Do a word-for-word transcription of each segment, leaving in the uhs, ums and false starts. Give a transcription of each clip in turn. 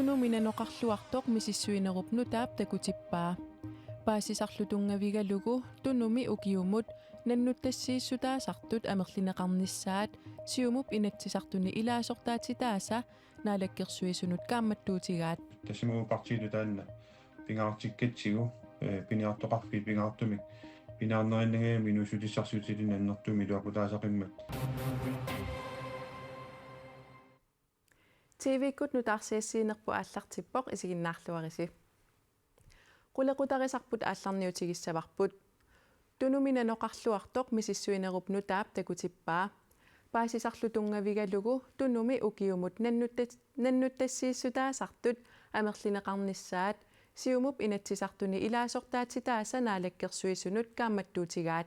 Tunumi nanoqarluartoq misissuinerup nutaap takutippaa. Paasisarlu tunngavigalugu Tunumi ukiumut nannuttassiissutaasartut amerlineqarnissaat Siumup Inatsisartuni ilaasortaatitaasa Naalakkersuisunut kaammattuutigaat. Tassami partiilu taanna pingaartikkatsigu, eh, piniartoqarfiit pingaartumik piniarnerinnagami inuussutissarsiutilinnut annertuumik iluaqutaasaqimmat. T V-kkut nutaarsiassiinerput aallartippoq, isiginnaarluarisi. Qulequtarisarput aallarniutigissavarput. Tunumi nanoqarluartoq misissuinerup nutaap takutippaa. Paasisarlu tunngavigalugu Tunumi ukiumut nannuttat-, nannuttassiissutaasartut amerlineqarnissaat Siumup Inatsisartuni ilaasortaatitaasa Naalakkersuisunut kaammattuutigaat.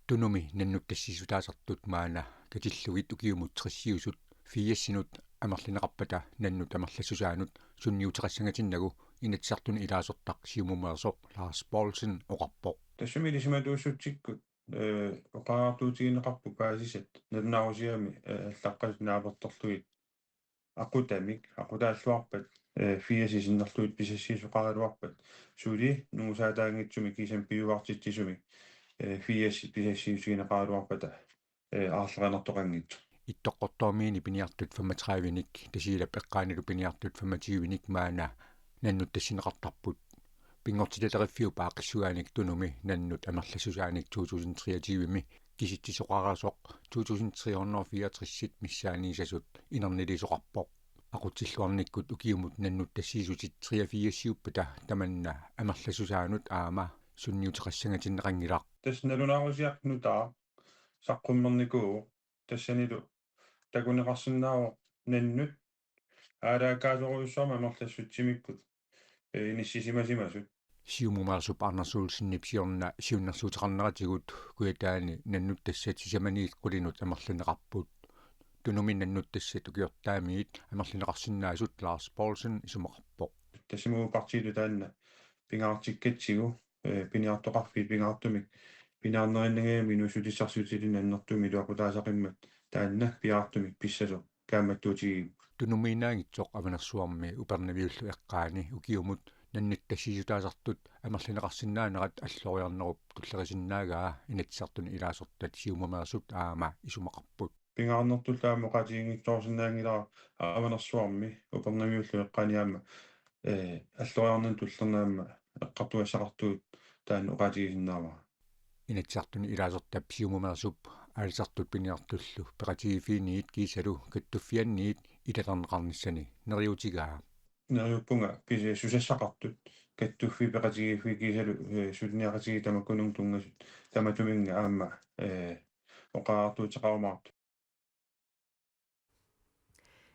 Tunumi nannuttassiissutaasartut maanna katillugit ukiumut tressiusut firsinut amerlineqarpata nannut amerlassusaanut sunniuteqassangatinnagu Inatsisartuni ilaasortaq Siumumeersoq Lars Boilesen oqarpoq. Tassami ilisimatuussutsikkut, eh, oqariartuutigineqarput paasisat nalunaarusiami, eh, allaqqasut naapertorlugit aqutamik, aqutaalluarpat, eh, firsit sinnerlugit pisassiisoqaraluarpat, suli nungusaataanngitsumik kiisami piujuartitsisumik, eh, firsit pisassiissutigineqaraluarpata, eh, aarlerinartoqanngitsoq. Ittoqqortoormiini piniartut femogtredive-nik, Tasiilap eqqaanilu piniartut femogtyve-nik maanna nannuttassinneqartarput. Pinngortitaleriffiup aaqqissugaanik Tunumi nannut amerlassusaanik to tusind treogtyve-mi kisitsisoqarasoq to tusind tre hundrede og fireogtres missaaniissasut inerniliisoqarpoq. Aqutsilluarnikkut ukiumut nannuttassiissutit treogfirsiuppata tamanna amerlassusaanut aamma sunniuteqassangatinneqanngilaq. Tassa nalunaarusiaq nutaaq saqqummernikuuvoq, tassanilu takuneqarsinnaavoq nannut aalaakaasorujussuarmik amerlassutsimikkut, eh, inissisimasimasut. Siumumeersup Anders Olsenip siorna siunnersuuteqarneratigut Kujataani nannuttassat sisamaniit qulinut amerlineqarput. Tunumi nannuttassat ukiortaamiit amerlineqarsinnaasut Lars Boilesen isumaqarpoq. Tassami partiilu taanna pingaartikkatsigu, eh, piniartoqarfiit pingaartumik piniarnerinnagami inuussutissarsiutilinnut annertuumik iluaqutaasaqimmat taanna piaartumik pissasoq kaammattuutigigipput. Tunumiinnaanngitsoq Avanersuarmi Upernaviullu eqqaani ukiumut nannuttassiissutaasartut amerlineqarsinnaanerat alloriarnerup tullerisinnaagaanni Inatsisartuni ilaasortat Siumumeersut aamma isumaqarput. Pingaarnertullu aamma oqaatiginngitsoorsinnaanngilara Avanersuarmi Upernaviullu eqqaani aamma, eh, alloriarnermut tullernaamma eqqartugassaqartugut taanna oqaatigisinnaavara. Inatsisartuni ilaasortap Siumumeersup aalisartut piniartullu peqatigiiffiinniit kiisalu kattuffianniit ilalerneqarnissani neriuutigaa. Neriuppunga kisi susassaqartut kattuffiit peqatigiiffiit kiisalu, eh, suliniaqatigiit tamakkununnga tunngasut tamatuminnga aamma, eh, oqariartuuteqarumaartut.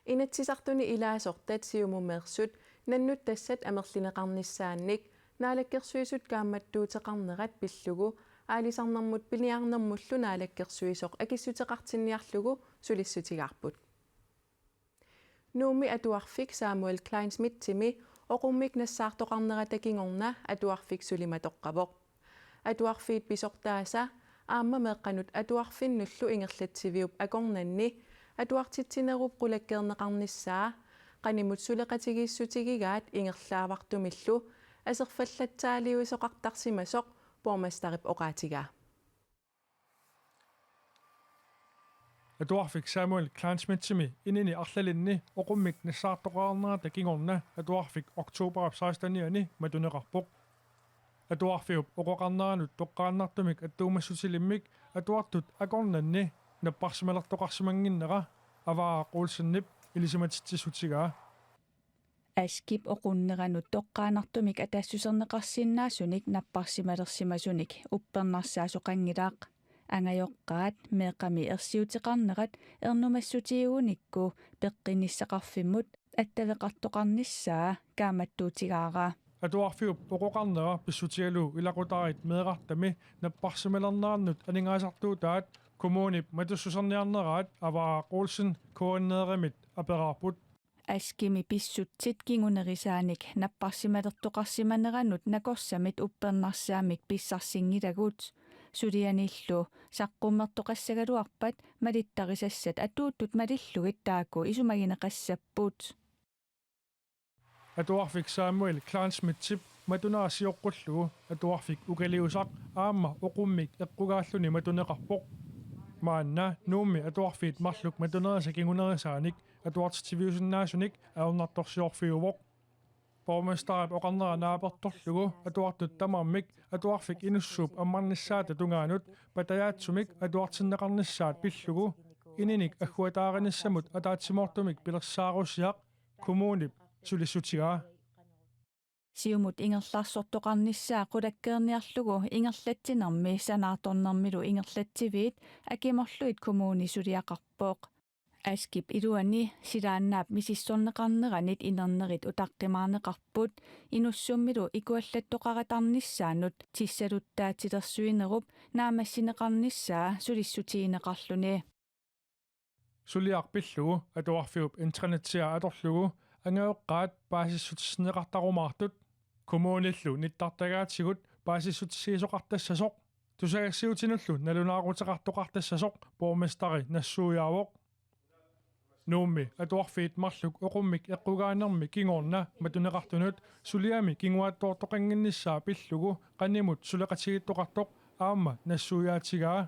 Inatsisartuni ilaasortat Siumumeersut nannuttassat amerlineqarnissaannik Naalakkersuisut kaammattuuteqarnerat pillugu aalisarnermut piniarnermullu naalakkersuisoq akissuteqartinniarlugu sulissutigaarput. Nuummi atuarfik Samuel Kleinschmidtimi oqummik nassaartoqarnerata kingorna atuarfik suli matoqqavoq. Atuarfiit pisortaasa aamma meeqqanut atuarfinnullu ingerlatsiviup akornanni atuartitsinerup qulakkeerneqarnissaa qanimut suleqatigiissutigigaat ingerlaavartumillu aserfallatsaaliuisoqartarsimasoq borgmesterip oqaatigaa. Atuarfik Samuel Kleinschmidtimi inini arlalinni oqummik nassaartoqarnerata kingorna atuarfik oktobarip sekstenianni matuneqarpoq. Atuarfiup oqoqarneranut toqqaannartumik attuumassutilimmik atuartut akornanni napparsimalertoqarsimannginnera Avaaraq Olsenip ilisimatitsissutigaa. Askip oqunneranut toqqaannartumik atassuserneqarsinnaasunik napparsimalersimasunik uppernarsaasoqanngilaq. Angajoqqaat meeqqami ersiuteqarnerat ernumassutiugunikku peqqinnissaqarfimmut attaveqartoqarnissaa kaammattuutigaara. Atuarfiup oqoqarnera pissutigalugu ilaqutariit meerartami napparsimalernerannut aningaasartuutaat kommunip matussuserniarneraat Avaaraq Olsen K N R-imit aperaarput. Askimi pissutsit kingunerisaanik napparsimalertoqarsimaneranut nakorsamit uppernarsaammik pissarsisinngilagut. Sulianillu saqqummertoqassagaluarpat malittarisassat atuuttut malillugit taakku isumagineqassapput. Atuarfik Samuel Kleinschmidtip matunera sioqqullugu atuarfik ukaliusaq aamma oqummik eqqugaalluni matuneqarpoq. Maanna Nuummi atuarfiit marluk matunerisa kingunerisaanik atuartitsiviusinnaasunik ajornartorsiorfiuvoq. Borgmesterip oqarnera naapertorlugu atuartut tamarmik atuarfik Inussuup ammarnissaata tungaanut patajaatsumik atuartinneqarnissaat pillugu ininik agguataarinissamut ataatsimoortumik pilersaarusiaq kommunip sulissutigaa. Siumut ingerlarsortoqarnissaa qulakkeerniarlugu ingerlatsinermi sanaartornermilu ingerlatsiviit akimorlugit kommuni suliaqarpoq. Askip iluani silaannaap misissorneqarneranit inernerit utaqqimaarneqarput Inussummilu ikuallattoqaratarnissaanut tissaluttaatilersuinerup naammassineqarnissaa sulissutigineqarluni. Suliaq pillugu atuarfiup intranetsia atorlugu angajoqqaat paasissutissinneqartarumaartut kommunillu nittartagaatigut paasissutissiisoqartassasoq tusagassiutinullu nalunaaruteqartoqartassasoq borgmesteri nassuiaavoq. Nuummi atuarfiit marluk oqummik eqqugaanermi kingorna matuneqartunut suliami kinguaattoortoqannginnissaa pillugu qanimut suleqatigiittoqartoq aamma nassuiaatigaa.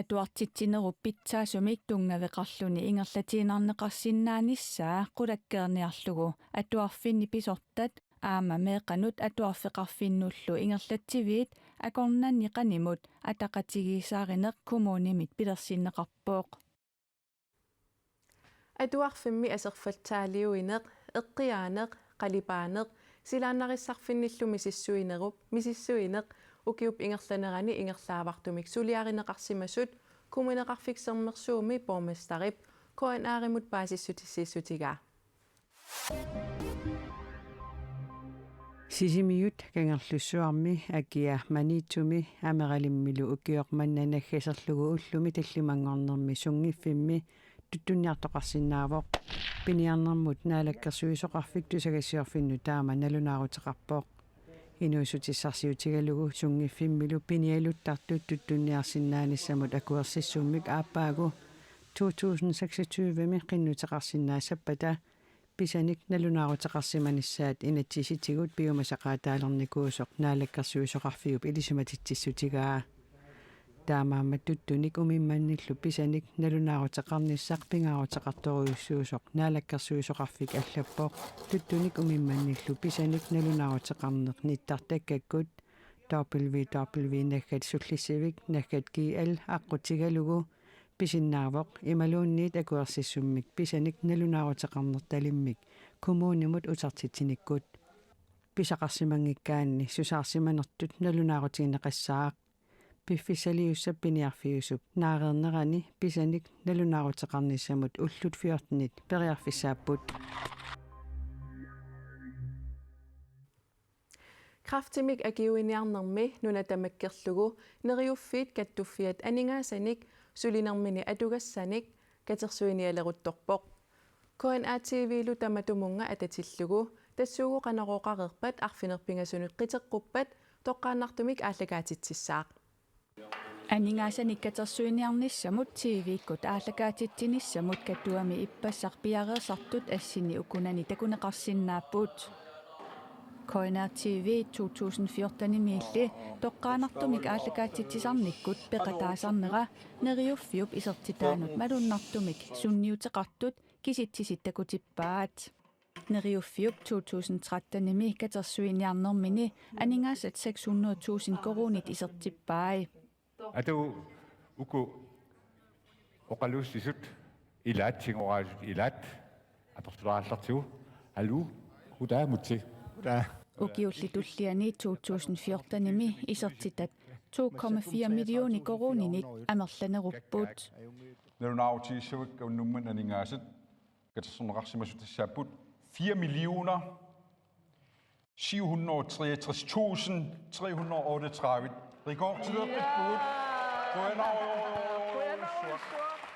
Atuartitsinerup pitsaasumik tunngaveqarluni ingerlatiinnarneqarsinnaanissaa qulakkeerniarlugu atuarfinni pisortat aamma meeqqanut atuarfeqarfinnullu ingerlatsiviit akornanni qanimut ataqatigiissaarineq kommunimit pilersinneqarpoq. Atuarfimmi aserfaltsaaliuineq, eqqiaaneq, qalipaaneq, silaannarissarfinnillu misissuinerup, misissuineq, ukiup ingerlanerani ingerlaavartumik suliarineqarsimasut Kommuneqarfik Sermersuumi borgmesterip K N R-imut paasissutissiissutigaa. Sisimiut, Kangerlussuarmi, akia Maniitsumi, Ameralimmilu ukioq manna naggaserlugu ullumi tallimanngornermi sunngiffimmi tuttunniartoqarsinnaavoq. Piniarnermut naalakkersuisoqarfik tusagassiorfinnut taama nalunaaruteqarpoq. Inuussutissarsiutigalugu sunngiffimmilu pinialuttartut tuttunniarsinnaanissamut akuersissummik aappaagu to tusind seksogtyve-mi qinnuteqarsinnaassappata pisanik nalunaaruteqarsimanissaat inatsisitigut piumasaqaataalernikuusoq naalakkersuisoqarfiup ilisimatitsissutigaa. Taamaammat tuttunik umimmannillu pisanik nalunaaruteqarnissaq pingaaruteqartorujussuusoq naalakkersuisoqarfik allappoq. Tuttunik umimmannillu pisanik nalunaaruteqarneq nittartakkakkut W W W naggat sullissivik naggat G L aqqutigalugu pisinnaavoq imaluunniit akuersissummik pisanik nalunaaruteqarnertalimmik kommunimut utertitsinikkut. Pisaqarsimanngikkaanni susaarsimanertut nalunaarutigineqassaaq. Piffissaliussap piniarfiusup naareernerani pisanik nalunaaruteqarnissamut ullut fjortenit periarfissaapput. Kræftimik akiuiniarnermi nuna tamakkerlugu Neriuffiit Kattuffiat aningaasanik sulinermini atugassanik katersuinialeruttorpoq. K N R T V-lu tamatumunnga atatillugu tassuugu Qanorooqareerpat arfineq-pingasunut qiteqquppat toqqaannartumik aallakaatitsissaaq. Aningaasanik katersuiniarnissamut T V-kkut aallakaatitsinissamut Katuami ippassaq piareersartut assinni ukunani takuneqarsinnaapput. K N R T V to tusind fjorten-imiilli toqqaannartumik aallakaatitsisarnikkut peqataasarnera Neriuffiup isertitaanut malunnartumik sunniuteqartut kisitsisit takutippaat. Neriuffiup to tusind tretten-imi katersuiniarnermini aningaasat seks hundrede tusind koruunit isertippai. Atu uku oqaluussisut ilaat, singoraasut ilaat, apersulaallartigu. Hallo, goddag, Mutsi. Goddag. Ukiulli tulliani to tusind fjorten-imi isertitat to komma fire millioner koruuninik amerlanerupput. Nalunaarutigissavat unnummat aningaasat katersorneqarsimasut tassaapput fire millioner syv hundrede og treogtres tusind tre hundrede og otteogtredive. Rekordtider.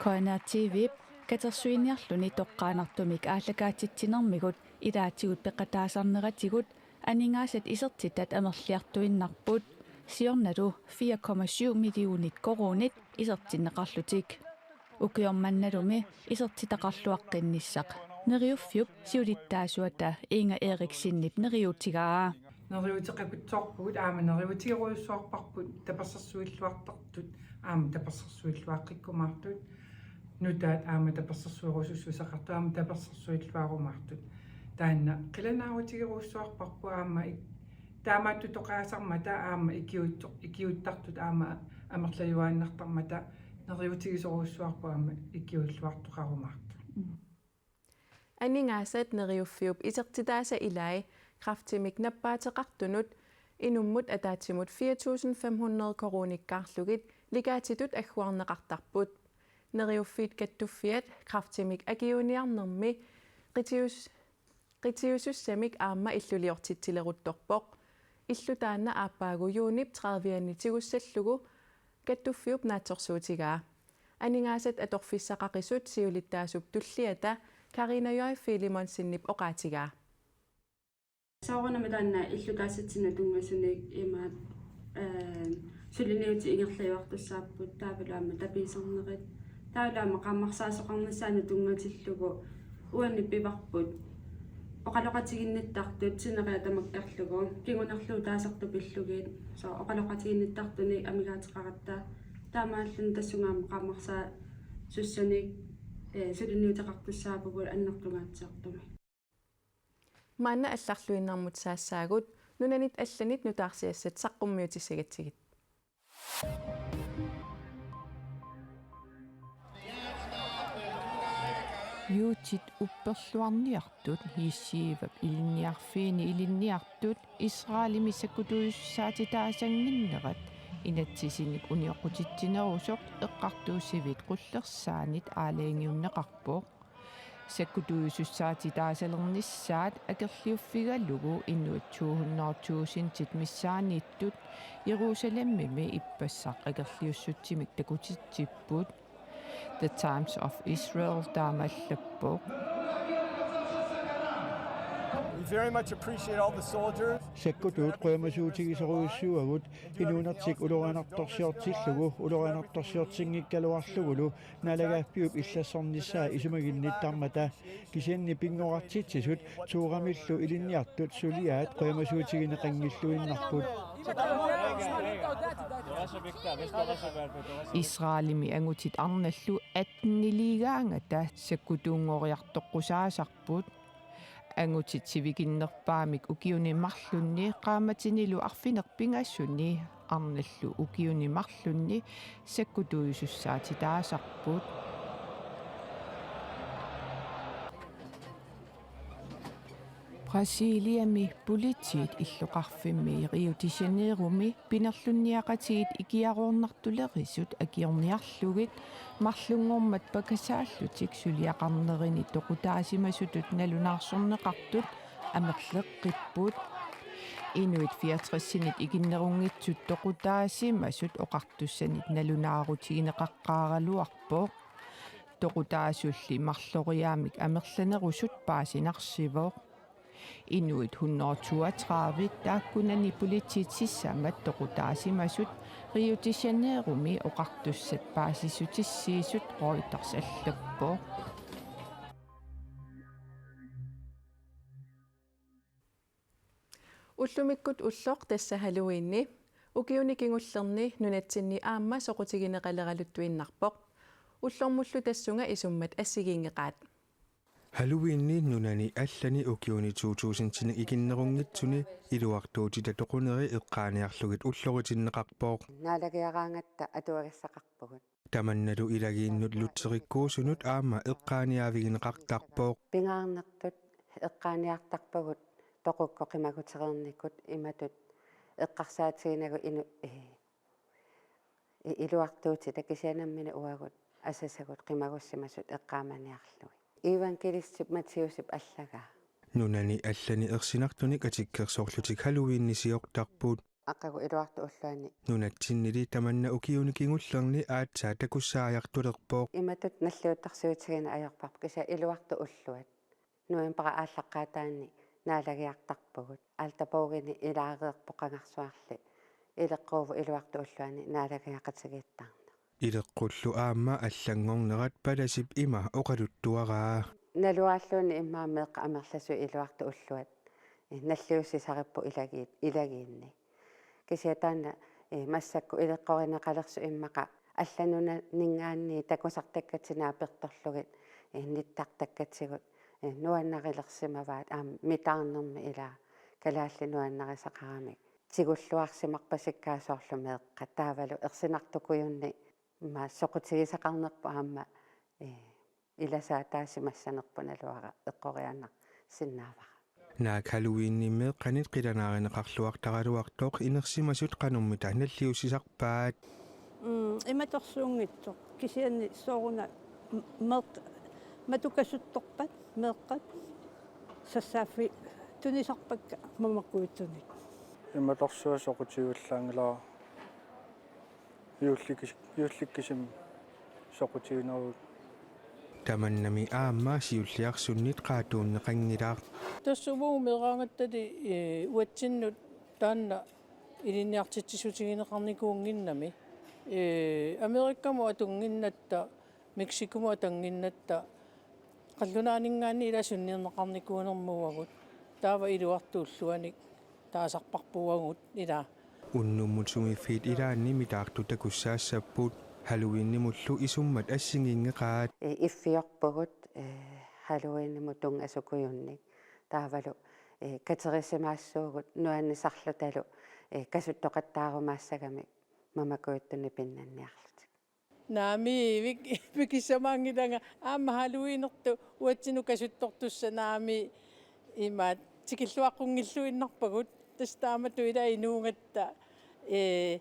K N R T V-p katersuiniarluni toqqaannartumik aallakaatitsinermigut ilaatigut peqataasarneratigut aningaasat isertitat amerliartuinnarput. Siornalu fire komma syv millionit koruunit isertinneqarlutik. Ukioq mannalumi isertitaqarluaqqinnissaq Neriuffiup siulittaasuata Inger Eriksenip neriuutigaa. Neriuuteqakutsoorpugut aamma neriuutigerujussuarparput tapersersuilluartartut aamma tapersersuilluaqqikkumaartut. Nutaat aamma tapersersuerusussuseqartut aamma tapersersuilluarumaartut. Taanna qilanaarutigerujussuarparput aamma ik-, taamaattutoqaasarmata aamma ikiuutto-, ikiuuttartut aamma amerlajuaannartarmata neriuutigisorujussuarput aamma ikiuulluartoqarumaartut. Aningaasat Neriuffiup isertitaasa ilai kræftimik nappaateqartunut inummut ataatsimut fire tusind fem hundrede koruunikkaarlugit legaatitut agguarneqartarput. Neriuffiit Kattuffiat kræftimik akiuiniarnermi qitius-, qitiusussamik aamma illuliortitsileruttorpoq. Illu taanna aappaagu juunip tredivianni tigussallugu Kattuffiup naatsorsuutigaa. Aningaasat atorfissaqaqisut siulittaasup tulliata Karina J. Filemonsenip oqaatigaa. Soorunami taanna illu taassutsinni tunngasunik imaat, eh, suliniutit ingerlajuartussaapput taavalu aamma tapiisarnerit. Taavalu aamma qaammarsaasoqarnissaanut tunngatillugu uannit pivarput oqaloqatiginnittartut sineriak tamakkerlugu kingunerluutaasartut pillugit. Soorlu oqaloqatiginnittartunik amigaateqaratta taamaalilluni tassunga aamma qaammarsaasussanik, eh, suliniuteqartussaavugut annertungaatsiartumik. Maanna allarluinnarmut saassaagut, nunanit allanit nutaarsiassat saqqummiutissagatsigit. Juutit upperluarniartut, yeshivap ilinniarfiini ilinniartut, Israelimi sakkutuujusussaatitaasannginnerat inatsisinik unioqqutitsinerusoq eqqartuussivit qullersaanit aalajangiunneqarpoq. Sakkutuujusussaatitaasalernissaat akerliuffigalugu inuit to hundrede tusindit missaanniittut Jerusalemimi ippassaq akerliussutsimik takutitsipput. The Times of Israel taama allappoq. We very much appreciate all the soldiers. Sakkutuut qujamasuutigisorujussuuagut inuunertik ulorianartorsiortillugu ulorianartorsiortinngikkaluarlugulu naalagaaffiup illersornissaa isumaginnittarmata. Kisianni pinngorartitsisut Toramillu ilinniartut suliaat qujamasuutigineqanngilluinnarput. Israelimi angutit arnallu atteniliigaangata sakkutuunngoriartoqqusaasarput. Angutit sivikinnerpaamik ukiuni marlunni qaammatinilu arfineq-pingasuni arnallu ukiuni marlunni sakkutuujusussaatitaasarput. Brasiliami politiit illoqarfimmi Rio de Janeirumi pinerlunniaqatigiit ikiaroornartulerisut akiorniarlugit marlunngormat pakasaallutik suliaqarnerini toqutaasimasutut nalunaarsorneqartut amerleqqipput. Inuit fireogtresinit ikinnerunngitsut toqutaasimasut oqartussanit nalunaarutigineqaqqaaraluarpoq. Toqutaasulli marloriaammik amerlanerusut paasinarsivoq. Inuit hundrede toogtredive taakkunani politiit sisamat toqutaasimasut Rio de Janeirumi oqartussat paasissutissiisut Reuters allappoq. Ullumikkut ulloq tassa Halloweeni. Ukiuni kingullerni nunatsinni aamma soqutigineqaleraluttuinnarpoq. Ullormullu tassunga isummat assigiinngeqaat. Halloweeni nunani allani ukiuni to tusindinik ikinnerunngitsuni iluartuutita toquneri eqqaaniarlugit ulloritinneqarpoq. Naalagiaraangatta atuagassaqarpugut. Tamannalu ilagiinnut lutheriikkuusunut aamma eqqaaniaavigineqartarpoq. Pingaarnertut eqqaaniartarpagut toqukkut qimagutereernikut imatut eqqarsaatiginagu inu-, ee, i-, iluartuutita kisianni nammineq uagut asasagut qimagussimasut eqqaamaniarlugit. Evangelistip Matthæusip allagaa. Nunani allani ersinartunik atikkersorlutik Halloweenisiortarput. Aqagu iluartut ulluanni. Nunatsinnili tamanna ukiuni kingullerni aatsaat takussaajartulerpoq. Imatut nalliuttorsiutigineq ajorparput kisianni iluartut ulluat. Novembarip aallaqqaataani naalagiartarpugut. Alterbogini ilaareerpoq qangarsuarli. Ileqquuvoq iluartut ulluanni naalagaqatigiittarneq. Ileqqullu aamma allanngornerat palasip ima oqaluttuaraa. Naluarluunniit immaqa meeqqat amerlasuut iluartut ulluat, eh, nalliussisaripput ilagi-, ilagiinni. Kisianni taanna, eh, massakkut ileqqorineqalersoq immaqa allanunaninngaanniit takusartakkatsinnut apertorlugit, eh, nittartakkatigut, eh, nuannarilersimavaat aamma mitaarnermi ilaa kalaallit nuannarisaqaramik. Tigulluarsimarpasikkaa soorlu meeqqat taavalu ersinartukujunnik immaqa soqutigisaqarnerput aamma, eh, ilasaataasimassanerput naluara eqqoriarsinnaavara. Naak Halloweenimi meeqqanit qilanaarineqarluartaraluartoq inersimasut qanormita nalliussisarpaat? Mm, imatorsuunngitsoq. Kisianni sooruna m-, meeq-, matukasuttorpat meeqqat sassaaffiup tunisarpakka mamakuutunik. Imatorsuaq soqutigigullaanngilara. Juullikis-, juullikkisimi soqutiginerugut. Tamannami aamma siulliarsunnit qaatuunneqanngilaq. Tassa uagut meeraagattali, eh, uatsinnut taanna ilinniartitsissutigineqarnikuunnginnami. Eh, Amerikamut atunnginnatta, Mexicomut atannginnatta, qallunaaninngaanniit ilaa sunniineqarnikuunermi uagut. Taava iluartut ulluanik taasarparput uagut ilaa. Unnummut sumiiffiit ilaanni mitaartut takussaassapput. Halloweenimullu isummat assigiinngeqaat. Eh, iffiorpugut, eh, Halloweenimut tunngasukujunnik. Taavalu, eh, katerisimaassuugut nuannisarlutalu, eh, kasuttoqattaarumaassagamik mamakuutunik pinnanniarlutik. Naamik, pik-, pikissamaanngilanga aamma Halloweenertut uatsinnut kasuttortussat naamik imaat tikilluaqqunngilluinnarpagut tassa taamatut ilaa inuugatta, eh,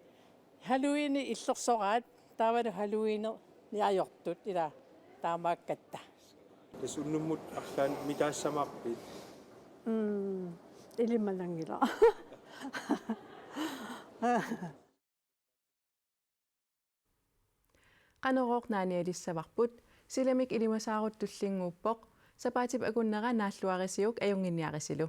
Halloween illersoraat taavalu Halloweenerni ajortut ilaa taamaakkatta. Tassa unnummut arlaannik mitaassamaarpit? Mm, ilimananngilaq. Qanorooq naanialissavarput, silamik ilimasaarut tullinnguuppoq, sapaatip akunnera naalluarisiuk ajunnginniarisilu.